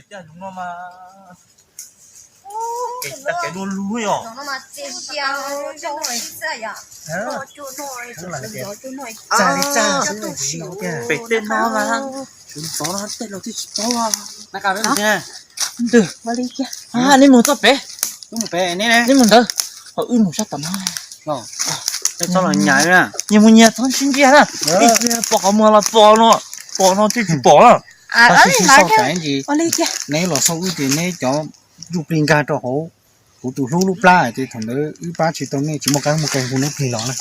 Cas zoo no mas, kev dua lug yom. Pem tej no mas, tov no tej los twb tsis paub. Ntws, nej mus txoj pem, nej mus ntawd, ho wb mus sab tom no. Txhob los nyav na, nyias mus nyias txhob sib ntsia na. Ib txhia pom qhov muag los pom no, pom no twb tsis pom na. Neb los xauj wb ces neb cov ntsuj plig nkag rau hauv kuv tus hlub lub plab ces thaum ntawd wb pab tsis tau nej, tsis muaj kab muaj ke hu neb plig los na.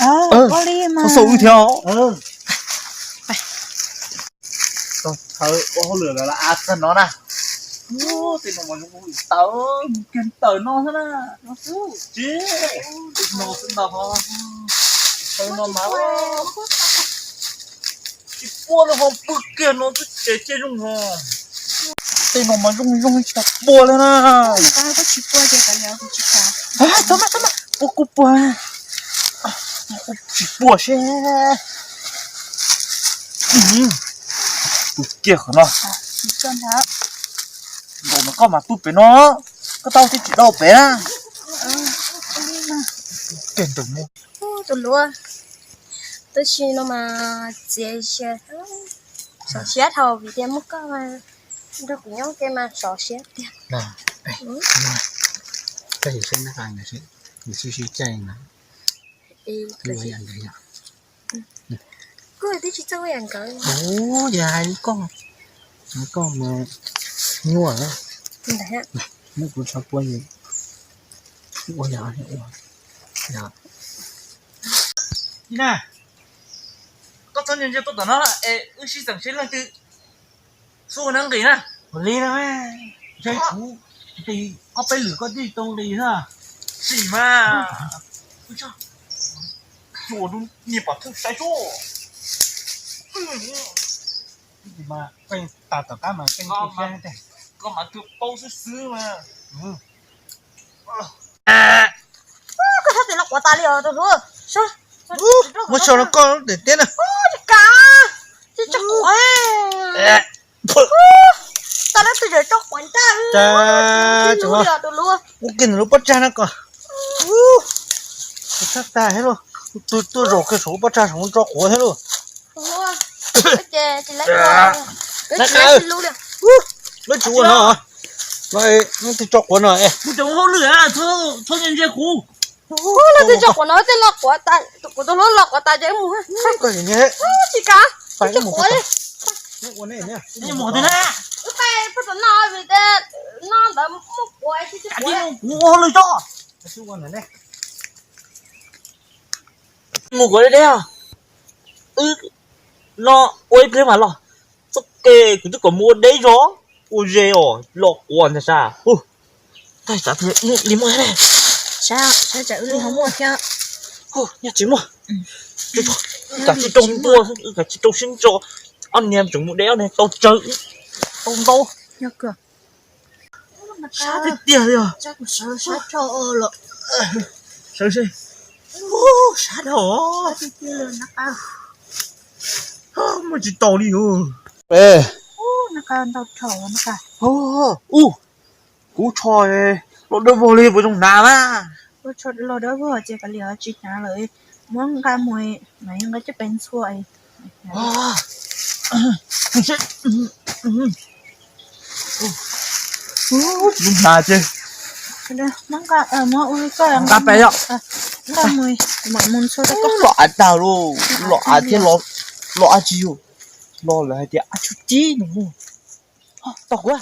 Xauj wb thiab. Tau thawv ua hauj lwm lawm a txog no na. Tej no mas zoo mus taws, mus kiag taws no xwb na. Tsis, no xwb ntag ho. Thawv no mas tsis puab no ho pw kiag no twb tsev thiaj zoo ho. Tej no mas zoo zoo tsis tau puag li na. Puab kuj puag, tsis puag seb. Pw kiag qhov no. Nkaum no koj mas pw pem no, koj tau thiaj tsis dau pem na. Tus hlub, tab sis no mas txiav siab, xyov siab dhau vim tias muaj koj nrog kuv nyob ces mas xyov siab tiag. Koj sim seb nab qa nws sib sib caij na. Kuv twb tsis txawj ua yam nkawd. Ua yam hais li koj, koj mus nyuaj, muab kuv tshav puab ua yam ua. Koj txhob ntsia ntsia tuaj tom no es wb sib txeem seb leej twg xub ua nab nqis na. Ua li no, ntshe kuv nqis ob peb lwm koj twb tau nqis na. Sim mas, wb tsuas niag pom thawj saib tsuj. Mas qeej tas tom qab mas qeej tu siab, koj mas tus paub xwb xwb mas. Koj sab tes los quav tas li os tus hlub. Muab so rau koj lub tes tiab na. Tsis kav, tsis tso quav. Tas lub tes zam tso quav ntag. Tus hlub, ua kiag nws lub pob tsag na koj. Tus sab tas thiab lauj, tus tuaj zaum kiag saum lub pob tsag saum tso quav thiab lauj. Lawv tsis ua no, no twb tso quav no. Kuv tseem ua hauj lwm, txhob ntsia ntsia kuv. Lawv twb tso quav no, tej no quav tas, kuv tus hlub los quav tas ces mus. Tsis kav, tsis tso quav li. Mus twg na? Wb pais puag tom no vim tias no ntawd muaj quav. Kuv ua hauj lwm tso. Mus quav deb deb, wb no ua ib pliag mas los. Txoj kev kuv twb kom mus ua deb zog, ua ze os, los quav ntag sas. Hu, tab sis li muaj, hu, nyob tsis muaj, kav tsij rau ntua, kav tsij rau sib ntso. Ob niag tseem mus deb, ob niag tau tsawg, tau ntau. Sab tiag tiag li os. Sawv seb. Sab dhau. Muaj tsis tau li os. Ub, kuv tsho los dawb vog li puas zoo hnav mas. Los dawb vog ces kav liam tsis hnav lawm, muab nqa mus, nqa coj pes ntxhua. Tsis hnav ces nqa pes yom. Los av tag lauj, los av thiab los av tsis yog, los lawv hais tias av tshub tib no. Tau kuv.